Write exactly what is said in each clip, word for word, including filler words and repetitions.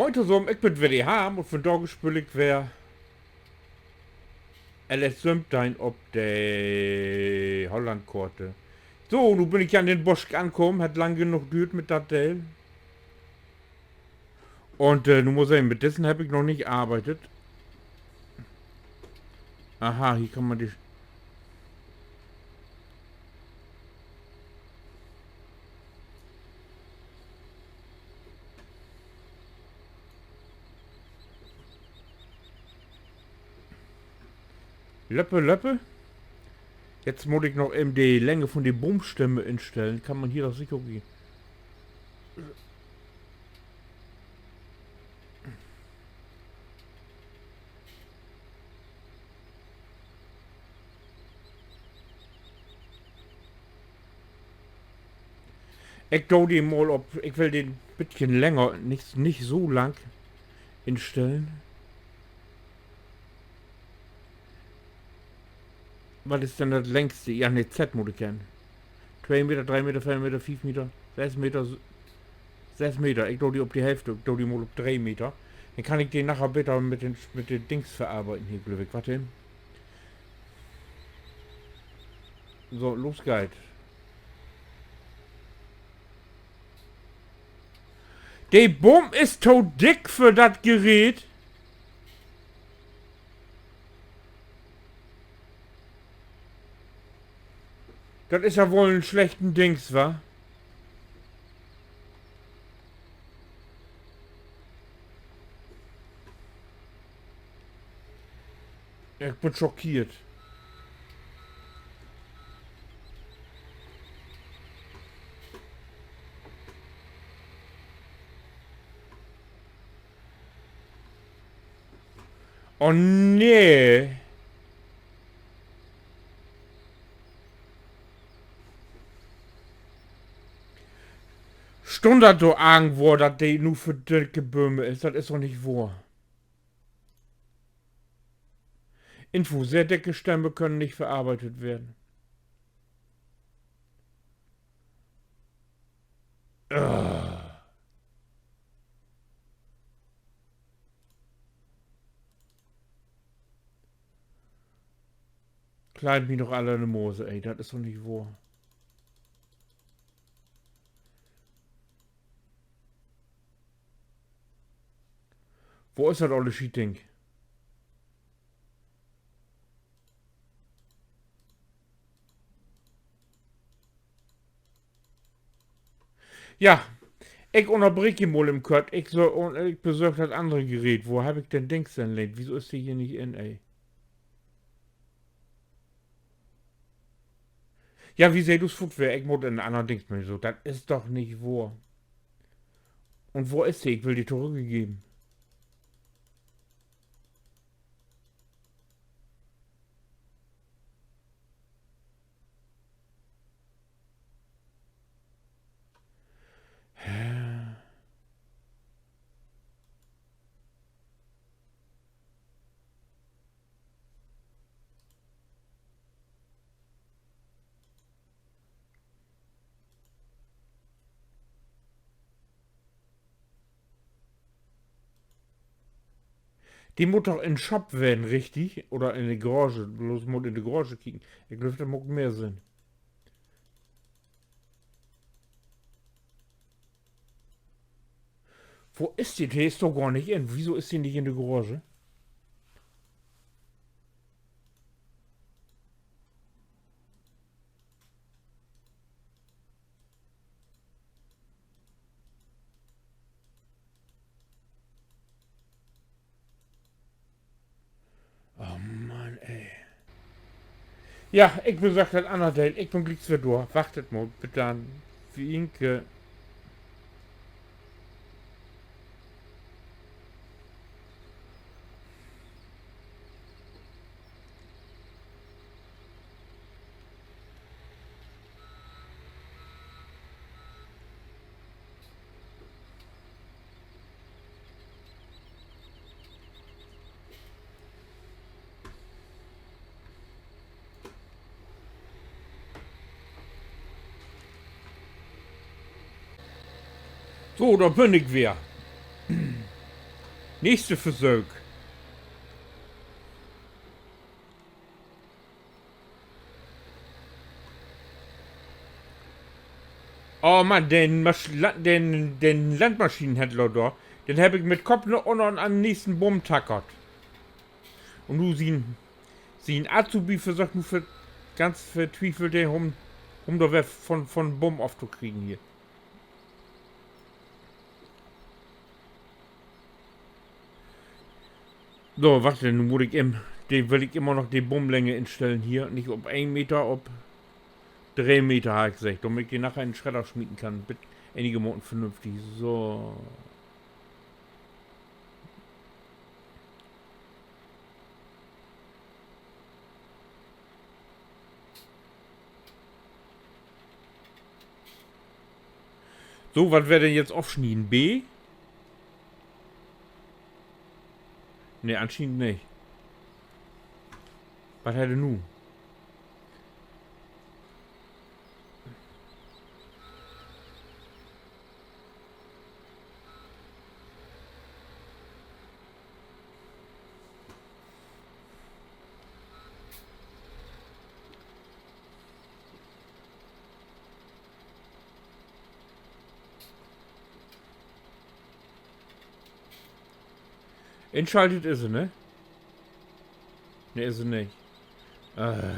Moin tosamen, ik bün weer de Harm un vundaag speel ik weer L S söventeihn op de Holland-Koort. So, nu bün ik an den Bosk ankamen, hett lang genoog düürt mit dat Deel. Un, äh, nu mutt ik seggen, mit dissen heff ik noch nich arbeidt. Aha, hier kann man de Löppe, Löppe. Jetzt mutt ik noch even de Länge von de Boomstämme instellen. Kann man hier doch seker ok. Ik do de mal op, ik will de en bietje länger, nich, nich so lang instellen. Wat is denn dat längste? Ja, nee, Z mutt ik hebben. Twee Meter, dree Meter, veer Meter, fief Meter, sess Meter, s-, sess Meter. Ik do de op de Hälfte, ik do de mal op dree Meter. Denn kann ik de naher beter mit den, mit de Dings verarbeiden hier, glööv ik. Wacht even. So, los geiht. De Boom is to dick för dat Gerät. Dat is ja woll en slechten Dings, wa? Ik bün schockeert. Oh nee. Stunn dat dor irgendwo, dat de nu för dicke Bööm is? Dat is doch nich wohr. Info: Sehr dicke Stämme können nicht verarbeitet werden. Ah. Kleit mi doch all in de Mose, ey, dat is doch nich wohr. Wo is dat olle Schietding? Ja, ik ünnerbreek di mal even kort. Ik so-, un ik besörg dat annere Gerät. Wo heff ik denn Dings denn leent? Wieso is de hier nich in, ey? Ja, wi seht us foorts weer. Ik mutt in en anner Dings mit. So, dat is doch nich wohr. Un wo is de? Ik will de torüchgeven. De mutt doch in Shop ween, richtig? Oder in de Garage. Bloots mal in de Garage kieken. Ik glööv, dat maakt mehr Sinn. Wo is de? De is doch gor nich in. Wieso is de nich in de Garage? Oh Mann, ey. Ja, ik besörg dat anner Deel. Ik bün glieks weer dor. Wacht mal, bit denn. Winke. So, dor bün ik weer. Nächste Versöök. Oh Mann, den Masch-, La-, den, den Landmaschinenhändler dor, den heff ik mit Kopp na unner an, an den nächsten Boom tackert. Un nu sien, sien Azubi versöcht nu ver-, ganz vertwiefelt, den hum, hum dor weer von, von Boom oftokriegen hier. So, wacht, denn mutt ik em-, de will ik immer noch de Boomlänge instellen hier. Nich op een Meter, op dree Meter, harr ik seggt. Dormit ik de naher in den Schredder smieten kann. Bit enige Maten vernünftig. So. So, wat weer denn jetzt ofsnieden? B? Nee, anschienend nich. Wat hett he nu? Inschaltet is se, ne? Nee, is se nich. Äh.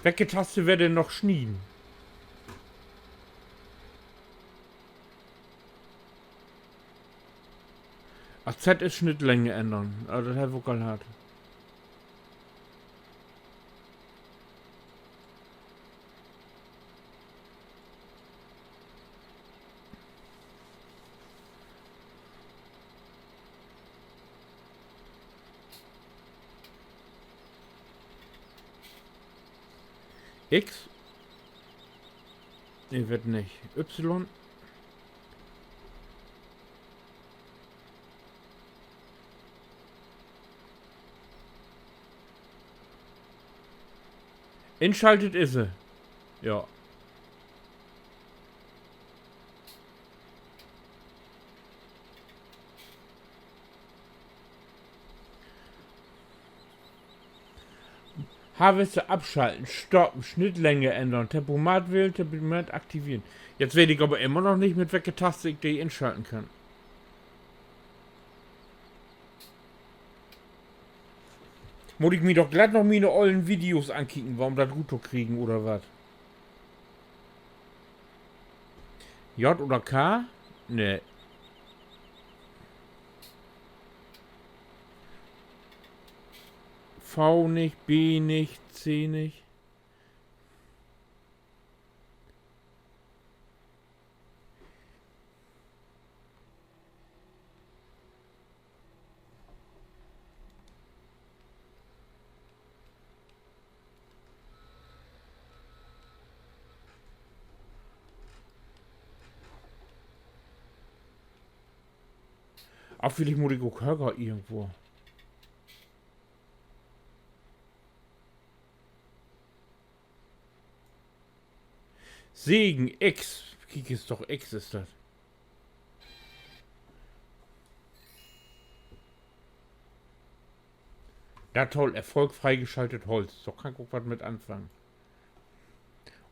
Welke Taste weer denn noch snieden? Ah, Z is Schnittlänge ännern. Ah, dat heff ik ok al hatt. X? Nee, weet nich. Y? Inschaltet is se. Ja. Harvester abschalten, stoppen, Schnittlänge ännern, Tempomat wählen, Tempomat aktivieren. Jetzt weet ik aver immer noch nich, mit welke Taste ik de inschalten kann. Mutt ik mi doch glatt noch miene ollen Videos ankieken, üm dat ruttokriegen, oder wat? J oder K? Nee. V nich, B nich, C nich. Of villicht mutt ik ok höger irgendwo. Sägen, X. Kiek, is doch X, is dat. Dat Tool, Erfolg freigeschaltet, Holz. Dor kann ik ok wat mit anfangen.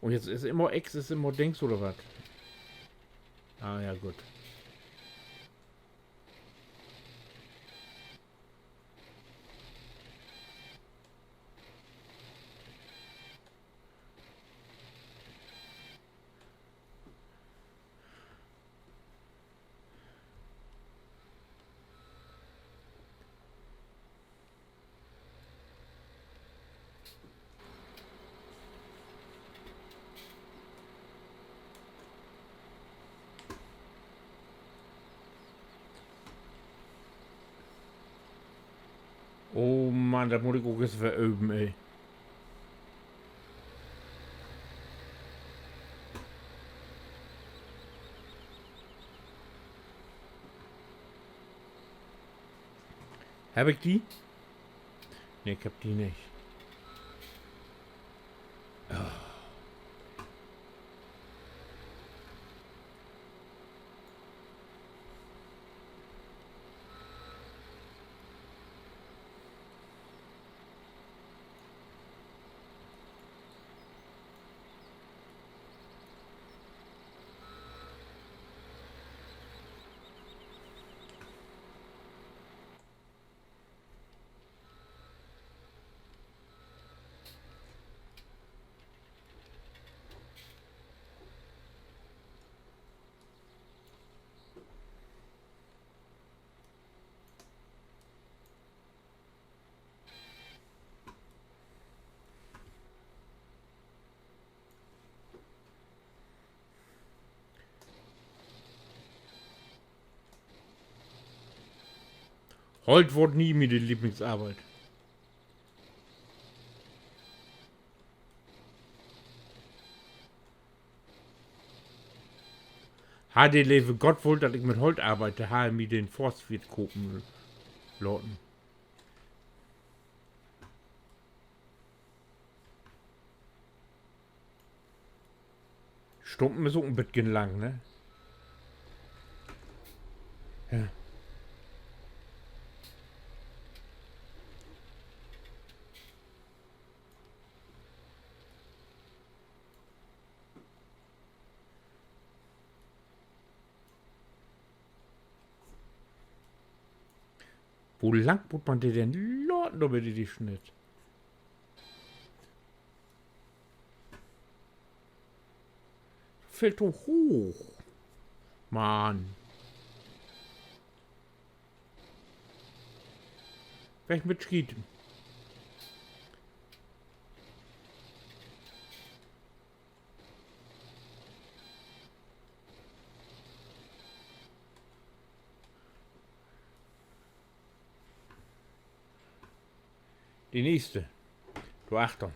Un jetzt is immer X, is immer Dings oder wat? Ah, ja, goot. Oh Mann, dat mutt ik ok eerst weer öven, ey. Heff ik de? Nee, ik heff de nich. Ah. Holt word nie miene Lieblingsarbeit. Harr de leve Gott wullt, dat ik mit Holt arbeide, harr he mi den Forstwirt kopen laten. Stumpen is ok en beten lang, ne? Ja. Wo lang mutt man de denn laten, dormit de snitt? Veel to hooch. Mann. Weg mit Schieten. De nächste. Dor achtern.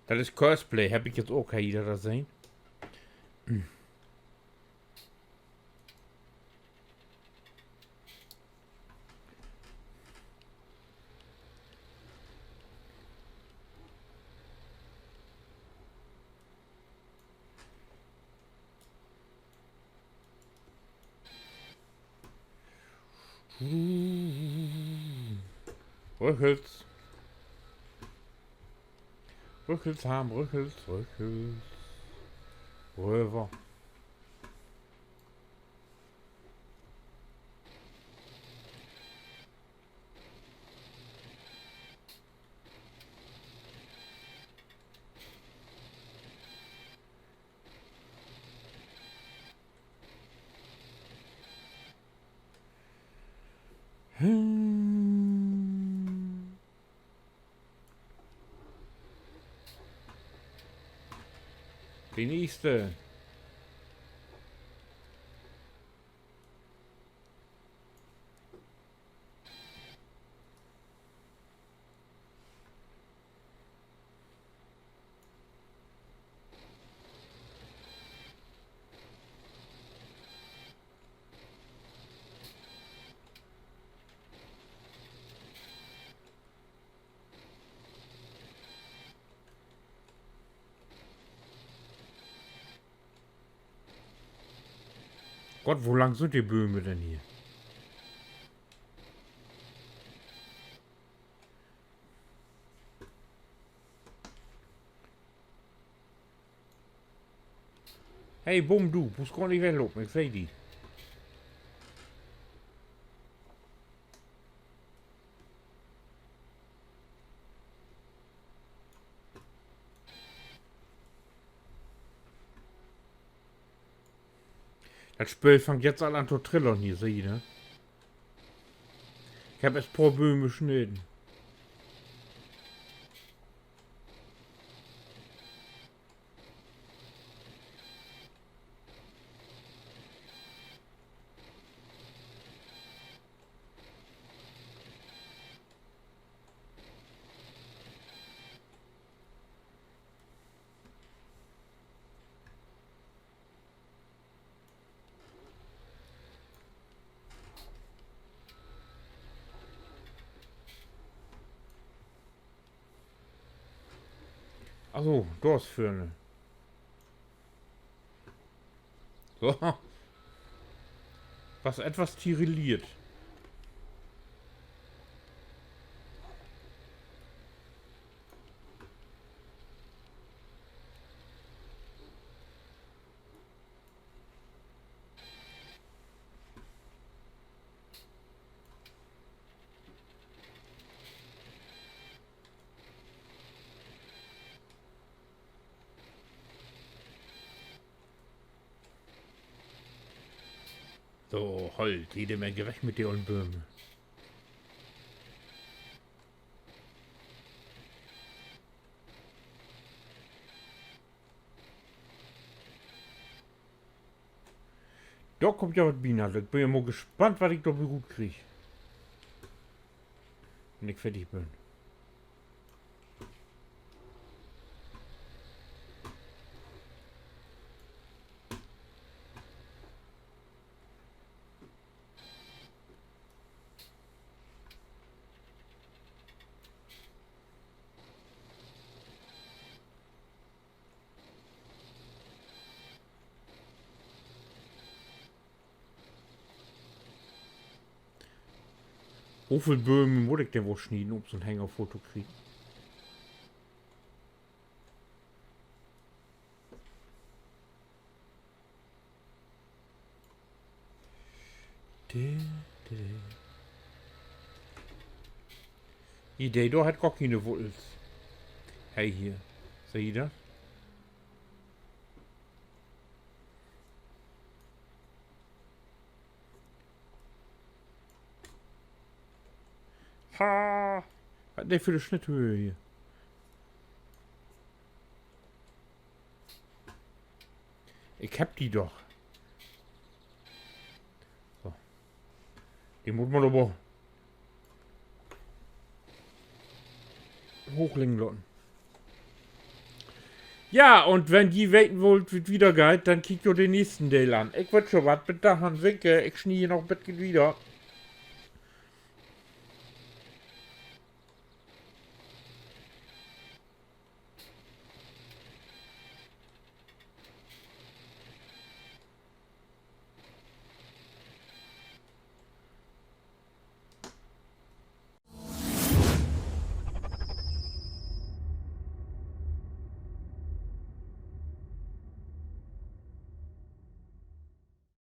Dat is Courseplay, heff ik jetzt ok al wedder sehn. Rüchels. Rüchels, Harm, Rüchels, Rüchels. Röver. De nächste. Gott, wo lang sünd de Bööm denn hier? Hey, Boom, du, bruukst gor nich weglopen, ik seh di. Dat Spööl fangt jetzt al an to trillern hier, seht ji, ne? Ik heff eerst poor Bööm sneden. Ach so, dor is vörn. So. Was etwas tirilliert. So, Holt, geh di mal weg mit de ollen Bööm. Dor kummt ja wat bi na. Ik bün ja mal gespannt, wat ik dor bi rutkrieg, wenn ik fertig bün. Woveel Bööm mutt ik denn woll snieden, üm so'n Hänger vull to kriegen? De dor hett gor kene Wuttels. He, hier. Seht ji dat? Ha! Wat denn för 'ne Schnitthööch hier? Ik hebb de doch. So. De mutt man aver hooch liggen laten. Ja, un wenn ji weten wüllt, wo 't wieder geiht, denn kiekt jo den nächsten Deel an. Ik wünsch jo wat. Bit dorhen, winke, ik snie noch en beten wieder.